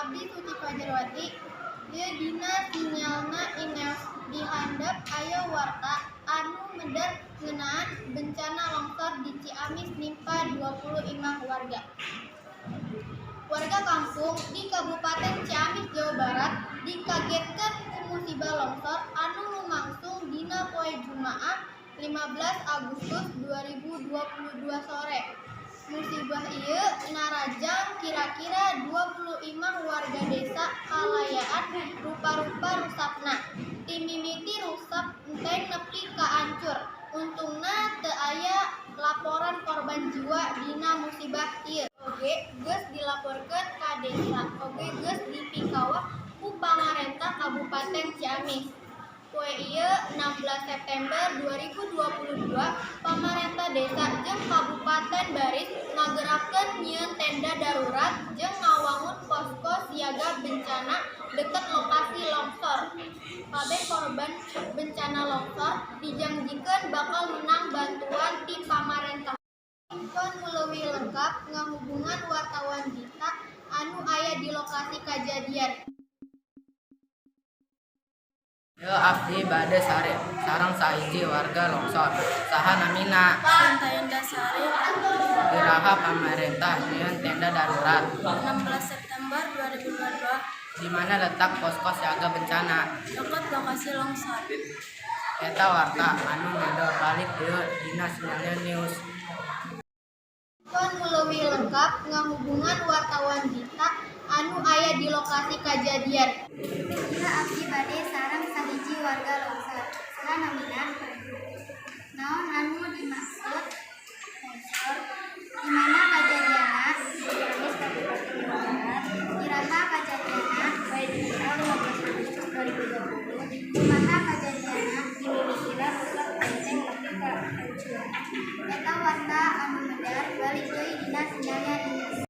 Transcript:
Abdi Suci Fajarwati. Ieu dina Sinyalna Inews di handap aya warta anu medar ngeunaan bencana longsor di Ciamis nimpa 20 imah warga. Warga kampung di Kabupaten Ciamis, Jawa Barat dikagetkeun ku musibah longsor anu lumangsung dina poe Jumaah 15 Agustus 2022 sore. Musibah ieu narajang kira-kira 20 imah warga desa kalayaan rupa-rupa rusakna. Ti mimiti rusak enteng nepi ka ancur. Untungna teu aya laporan korban jiwa dina musibah ieu. Oge geus dilaporkeun ka desa oge geus dipikawah ku pamarentah Kabupaten Ciamis. Poe ieu 16 September 2022 pamarentah desa jeung kabupaten baris ngagerakkeun nyieun tenda darurat jeung ngawangun posko siaga bencana deket lokasi longsor. Kabeh korban bencana longsor dijangjikeun bakal meunang bantuan ti pamarentah. Info nu leuwih lengkap ngahubungan wartawan Dita anu aya di lokasi kajadian. Ieu abdi bade sareng sahiji warga longsor. Saha namina? Santa Indasari. Iraha pamarentah nyieun tenda darurat? 16 September 2022. Di mana letak posko siaga bencana? Dekat lokasi longsor. Eta warta anu medar balik deui dina Sinyalna News. Info nu leuwih lengkap ngahubungan wartawan Dita anu aya di lokasi kajadian. Ieu abdi bade sareng sahiji warga longsor. Saha namina? Naon anu dimaksud longsor? Di mana kajadianna? Di Ciamis, Kabupaten Jawa Barat. Iraha kajadianna? Poe Jumaah 15 Agustus 2020. Kumaha kajadianna? Dimimitina rusak enteng nepi ka ancur. Eta warta anu medar balik deui dina Sinyalna Inews.